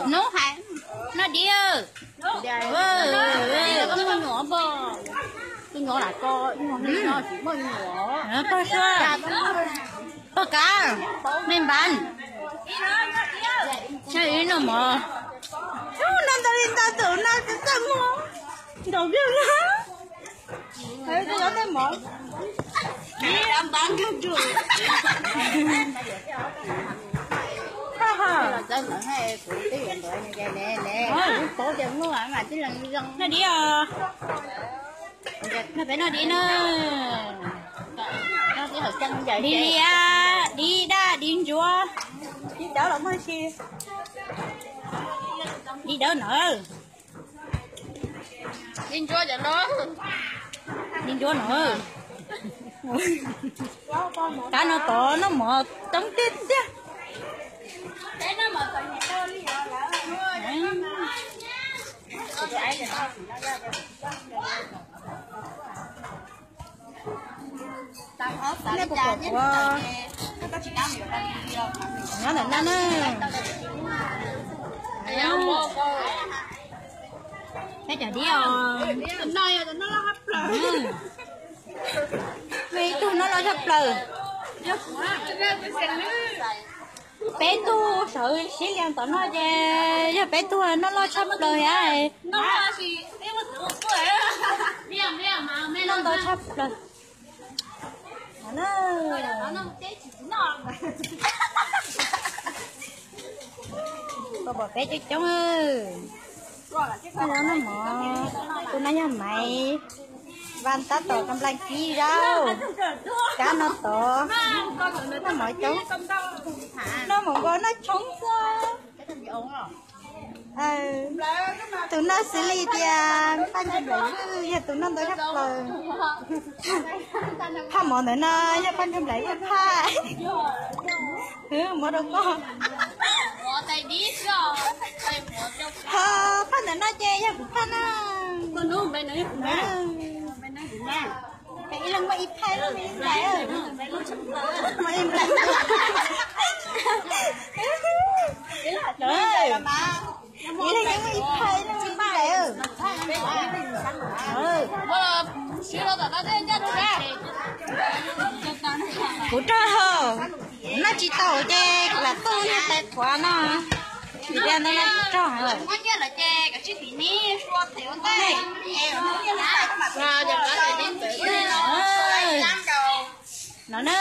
Hnub hais, noj dib. Koj muaj nyuam pog? Tus nyuam lam ko, ib nyuag hnub no tsis muaj nyuam. Pog Suab, pog Kav, me npab, noj mov. Noj ntau li ntau tus no tsis txaj muag. Nkaus pliag na. Tus no tej mov. Noj dib os. Noj peb noj dib na. Dib liab, dib daj, dib ntsuab. Dib dawb los muaj si. Dib dawb na. Dib ntsuab cov no. Dib ntsuab na. Kab no tod noj mov coob tiag tiag. Nej puas pom kuv nyob ntawm no na? Peb cov dib os. Muaj ib tug noj loj tshaj plaws. Peb tug sawv sib li tom no ces yog peb tug noj loj tshaj plaws thiab. Noj ntau tshaj plaws. Koj pom peb coob coob. Noj mov, tus no yog Maiv, vas tab tom ka nplaig kib zaub, kab no tod, noj mov coob, noj mov nkaus noj tshoob xwb. Tus no xws li tias Paj Ntsuag Nplaim Vwj yog tus noj ntau tshaj plaws. Phaj mov ntawm no yog Paj Ntsuag Nplaim Vwj phaj. Muab rau koj. Ho phaj ntawm no ces yog kuv phaj na. Ib leeg muaj ib phaj, ib leeg muaj ib nplaim. Ib leeg muaj ib phaj, ib leeg muaj ib nplaim. Kuv rog hos, noj tsis tau ces kuv lam tuaj niag tais qhuav no. Vim tias ntawd no rog lawm. No na.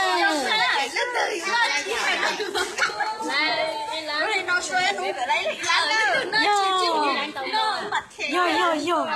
Yog, yog, yog.